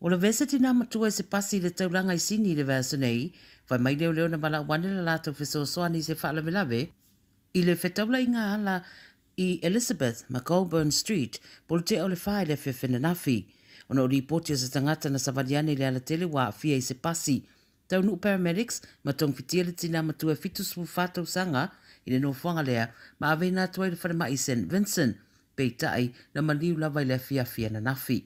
O lavea se tinā matua i se pasi i le taulaga i Sini i le vaiaso nei, fai mai leoleo na valaau ane le latou fesoasoani i se faalavelave i le fetaulaiga ala i Elizabeth ma Goulburn Street po o le tea o le 4 i le afiafi ananafi. Ona o lipoti o se tagata na savali ane i le alatele ua aafia i se pasi. Taunuu paramedics ma togafitia le tinā matua e 74 tausaga i le nofoaga lea ma aveina atu ai i le falemai i St Vincent, peitai na maliu lava i le afiafi ananafi.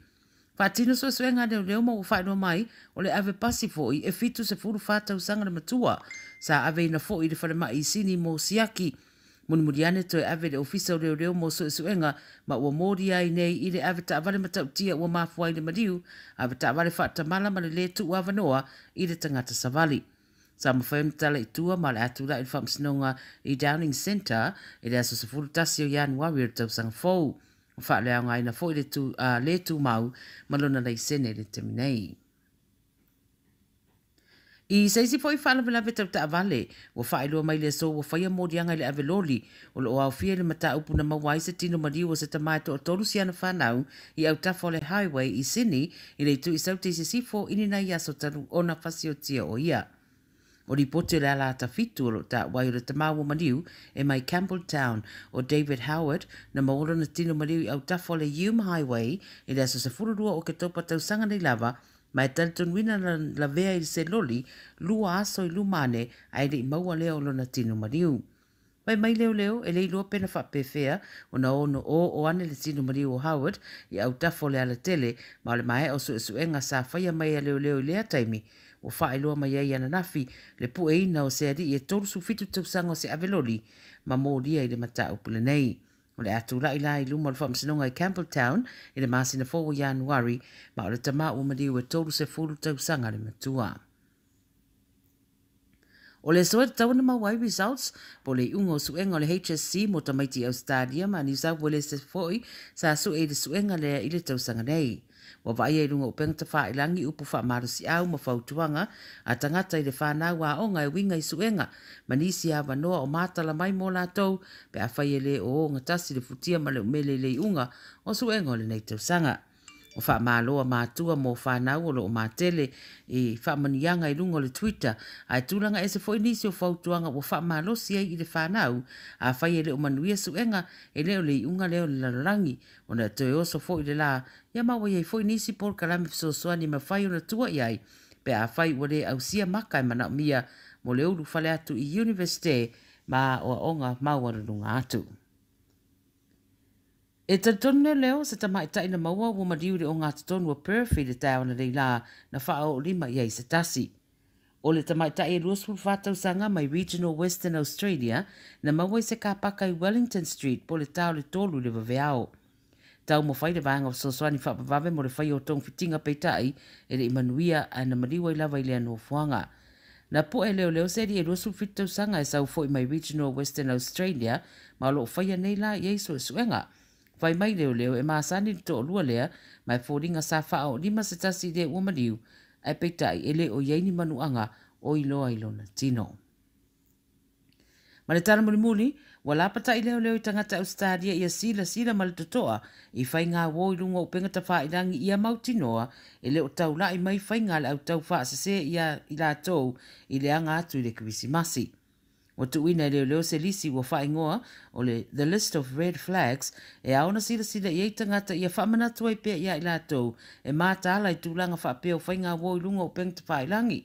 Faatino suesuega a leoleo ma ua faailoa mai o le ave pasi foi e 74 tausaga le matua sa aveina foi i le falemai i Sini mo siaki. Mulimuli ane toe ave i le Ofisa o Leoleo mo suesuega ma ua molia ai nei i le ave taavale matautia ua mafua ai le maliu, ave taavale faatamala ma le lē tuu avanoa i le tagata savali. Sa mafai ona tala i tua ma o le a tulai i le faamasinoga i Downing Centre i le aso 11 o Ianuari o le tausaga fou. Ua faaleaogaina foi le lē tumau ma lona laisene i le taimi nei. I se isi foi faalavelave tau taavale, ua faailoa mai le aso ua faia moliaga i le ave loli o lo o aofia i le mataupu na maua ai se tino maliu o se tama e toatolu si ana fanau i autafa o le Highway i Sydney i le itu i Saute i Sisifo i ni nai aso talu ona fasiotia o ia. O lipoti o le ala ata fitu o lo o taua ai o le tama ua maliu e mai Campbelltown o David Howard na maua lona tino maliu i autafa o le Hume Highway i le aso 12 o Oketopa tausaga nei lava ma e talitonuina na lavea i se loli 2 aso i luma ane ae le i maua lea o lona tino maliu. Fai mai leoleo, e le iloa pe na faapefea ona ono oo ane le tino maliu o Howard i autafa o le alatele, ma o le maea o suesuega sa faia mai a leoleo i lea taimi, ua faailoa mai ai ananafi le pueina o se alii e 37 tausaga o se aveloli ma molia i le mataupu lenei. O le a tulai la i luma o le faamasinoga i Campbelltown i le masina fou o Ianuari, ma o le tama ua maliu e 30 tausaga le matua. O le aso e tatau ona maua ai results po o le iuga o suega o le HSC mo tamaiti i Ausetalia ma Niu South Wales foi sa sue i le suega lea i le tausaga nei. Ua vaaia i luga o upega tafailangi upu faamalosiau ma fautuaga a tagata i le fanau aoga e uiga i suega ma nisi avanoa o matala mai mo latou pe afai e le o ogatasi le futia ma le umele i le iuga o suega o lenei tausaga. O faamalo a matua mo fanau o lo o matele i faamanuiaga i luga o le Twitter, ae tulaga ese foi nisi o fautuaga ua faamalosi ai i le fanau. Afai e le o manuia suega, e le o le iuga lea o le lalolagi, ona e toe oso foi le la, ia ma ua i ai foi nisi polokalame fesoasoani e mafai ona tua i ai pe afai ua le ausia maka e manaomia mo le ulufale atu i Universite ma aoaoga maualuluga atu. E talitonu leoleo se tamaitai na maua ua maliu i le ogatotonu o Perth i le taeao ananei lā na faaoolima i ai se tasi. O le tamaitai e 24 tausaga mai Regional Western Australia na maua i se kāpaka i Wellington Street po o le ta o le 3 i le vaveao. Taumafai le vaega fesoasoani faavavave mo le faia o togafitiga peitai e le i manuia ae na maliu ai lava i lea nofoaga. Na po'e leoleo se alii e 27 tausaga e sau foi mai Regional Western Australia ma o lo o faia nei la i ai suesuega. Fai mai leoleo e masani le toalua lea ma e foliga sa faaoolima se tasi i le ua maliu ae peitai e le o i ai ni manuaga o iloa i lona tino. Ma le tala mulimuli, ua lapatai leoleo i tagata Ausetalia ia silasila ma le totoa i faiga uo i luga o upega tafailangi ia mautinoa e le o taulai mai faiga a le au taufaasese ia i latou i le aga atu i le Kerisimasi. Ua tuuina e leoleo se lisi ua faaigoa o le The List of Red Flags e ao ona silasila i ai tagata ia faamanatu ai pea ia i latou e mataala i tulaga faapea o faiga uo i luga o upega tafailangi.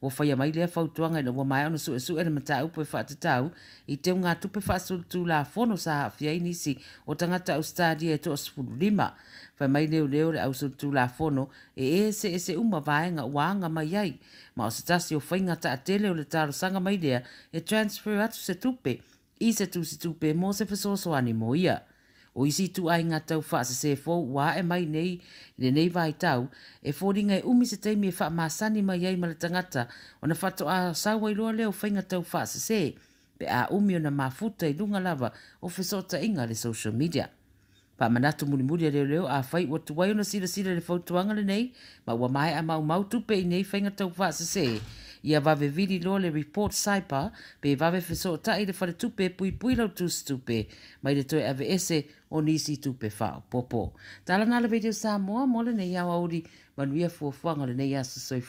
Ua faia mai lea fautuaga ina ua maea ona suesue le mataupu e faatatau i teugatupe faasolitulafono sa aafia ai nisi o tagata Ausetalia e toa-15. Fai mai leoleo le ausolitulafono e eseese uma vaega ua aga mai ai, ma o se tasi o faiga taatele o le talosaga mai lea e transfer atu se tupe i se tusitupe mo se fesoasoani mo ia. O isi ituaiga tau faasese fou ua ae mai nei i lenei vaitau, e foliga e umi se taimi e faamasani mai ai ma le tagata ona faatoa sau ai loa lea o faiga tau faasese pe a umi ona mafuta i luga lava o fesootaiga a le social media. Faamanatu mulimuli a leoleo afai ua tuai ona silasila i le fautuaga lenei ma ua maea maumau tupe i nei faiga tau faasese, Ia vave vili loa le Report Cyber pe vave fesootai le faletupe e puipui lau tusitupe mai le toe aveese o nisi tupe faaopoopo. Tala na le Radio Samoa mo lenei aoauli, manuia fuafuaga o lenei aso. Soifua.